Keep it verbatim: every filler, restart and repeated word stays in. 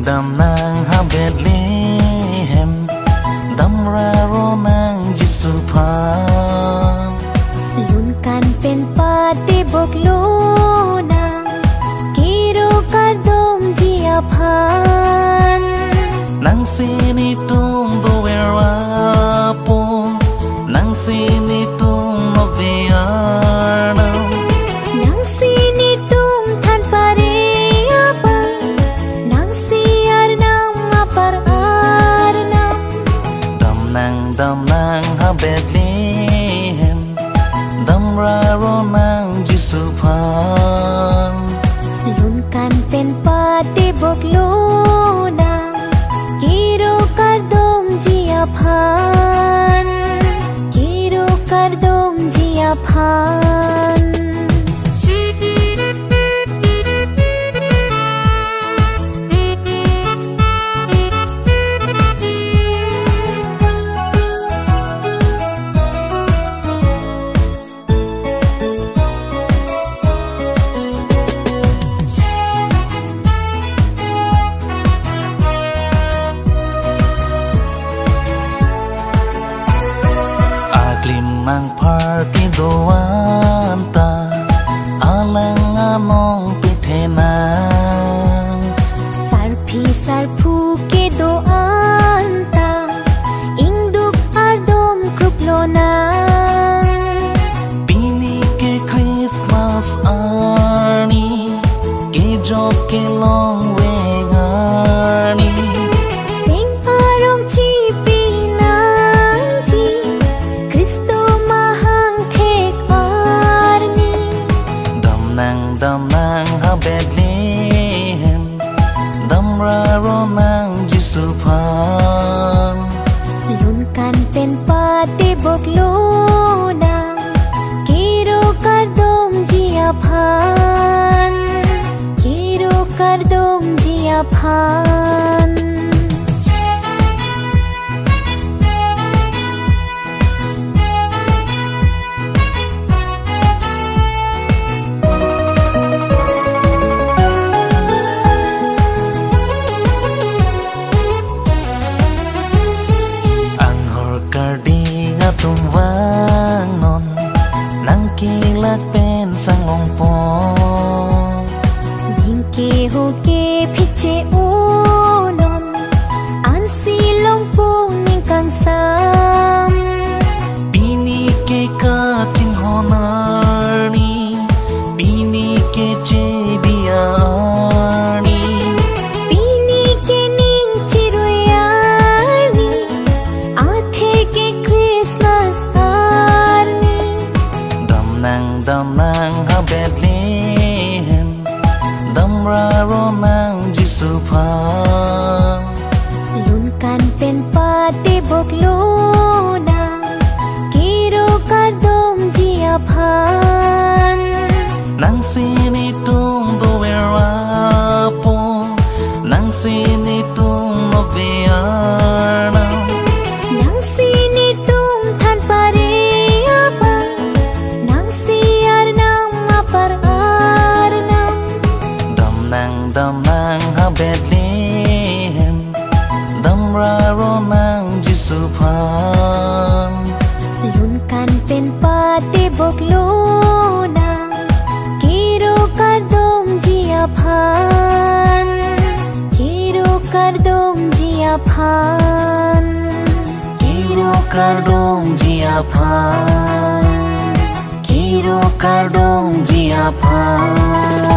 Damnang ha Bethlehem, damra ronang Jisu aphan. Lun kan pen patebok lonang, kiro kardomji aphan. Nangsi netum dover apo, nangsi netum nokbe arnam. Nangsi netum than pare abang, nangsi arnam apar arnam. Damnang, damnang ha Bethlehem, damra ronang Jisu aphan. Lun kan pen patebok lonang, kiro kardomji aphan, kiro kardomji aphan. Aklim nangpar kedo-an ta, alang anong pithenang. Sarpi sarpo kedo-an ta, ingduk ardom krup lonang. Pini ke Christmas arni, kejok kelongvek arni. Seng arong chipi nangji, Khristo mahang thek arni. Damnang, damnang ha Bethlehem, damra ronang Jisu aphan. Lun kan pen patebok lonang, kiro kardomji aphan, kiro kardomji aphan. Anghor karding atum vangnon, nangkelak pen sang longpo. Ning keho ke phiche unon, ansi longpo ning kangsam. Pini ke kachinghon arni, pini ke chediya arni. Pini ke ning chirui arni, athe ke Christmas arni. Damnang, damnang ha Bethlehem, damra ronang Jisu aphan. Lun kan pen patebok lonang, kiro kardomji aphan. Nangsi netum dover apo, nangsi netum nokbe arnam. Nangsi netum than pare abang, nangsi arnam apar arnam. Damnang, damnang ha Bethlehem, damra ronang Jisu aphan. Lun kan pen patebok lonang, kiro kardomji aphan, kiro kardomji aphan, kiro kardomji aphan, kiro kardomji aphan.